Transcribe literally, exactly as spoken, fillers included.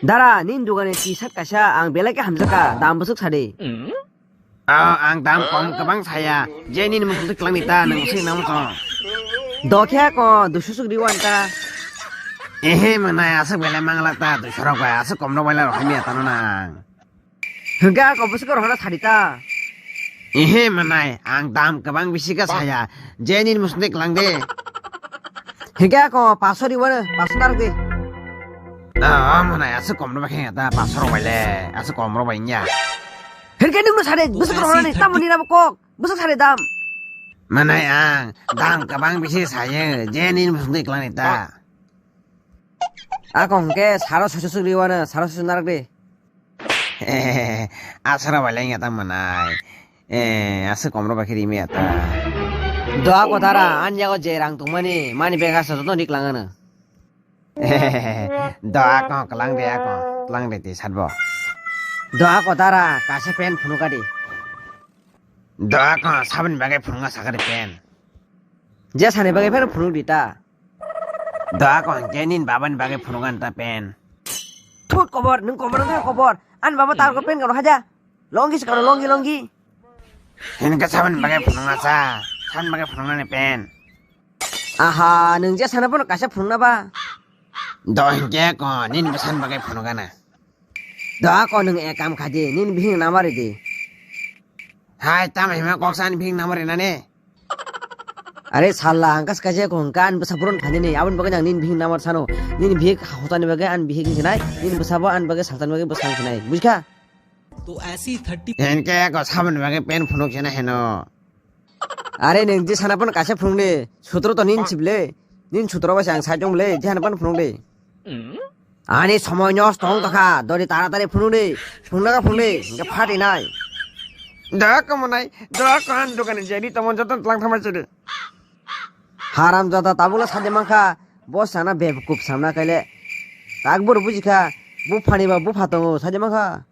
Dara, nini dogani T-shirt kaisa ang belai khe hamjakha, dam bwswk sadi. Oh, ang dam kom kwbang saya. Je nini muchungtwi kwlangni ta, nwng swi nang muchung. Dokhe ako, duiso suk riwan ta. Ehe, manai, aswk belai manglak ta, duiso rok bai, aswk kom rok bai la rohormaya tano nang. Hwnkhe ako bwswk rohorna sadi ta. Ehe, manai, ang dam kwbang bisi khe saya. Je nini muchungtwi kwlang de. Hwnkhe ako, paso riwan, paso narwk de. Oh, manai, aswk kom rok bai khe ta, paso rok bai le, aswk kom rok bai nya. Hwnkhe nwngno sadi, bwswk rohornani, tamoni nabo kok, bwswk sadi dam. Manai ang, dam kwbang bisi sayo, je nini muchungtwi kwlangni ta. Ako hwnkhe saro soiso suk riwano, saro soiso narwk de. Aswk rok bai le wngya ta manai. Eh, aswk kom rok bai khe rimaya ta. Do ako dara, ani yago je rang tongmani, mani bag asa joto ri kwlangano. Do ako kwlang de ako, kwlang de T-shirt bo. Do ako dara, kaisa pant phunukadi. Do ako saboni bagwi phunukna sakadi pant. Je sani bagwi phano phunukdi ta. Do ako hwnkhe nini babani bagwi phunukna ta pant. Thut kobor, nwng kobor wngkha kobor. Ani baba tarko pant kano haja. Longi se kano longi longi. Hwnkhe saboni bagwi phunukna sa, saboni bagwi phunuknani pant. Aha, nwng je sana bono kaisa phunukna ba? Do hwnkhe ko, nini bwsani bagwi phunukana. Do ako nwng ek kam khaidi, nini bihik namari di. Hai, tamo hima kok sani bihik namari nani? Are salla, ang kas kaisa ko hwnkha, ani bwsa buron khaidi ni, aboni bagwi ang nini bihik namar sano. Nini bihik hotani bagwi ani bihik sinai, nini bwsa bo ani bagwi saltani bagwi bwsa sinai. Bujkha? To aisi thirty. Hwnkhe ko saboni bagwi pant phunuk sinai heno. Are nwng je sana bono kaisa phunukdi, sutro to nini sibile, nini sutro bai se ang sai tongmole, je sana bono phunukdi. Ani somoi nosto wng tongkha, dori taratari phunukdi, phunukna phunukdi, hwnkhe phatinai. Da kamonai, da kan dogani jeni tomon joto tlang thamai chidi. Haram jada tabukla sadi mankha, bo sana bebkup samna kaile. Takbur bujikha, buphani ba bupha tongo sadi mankha.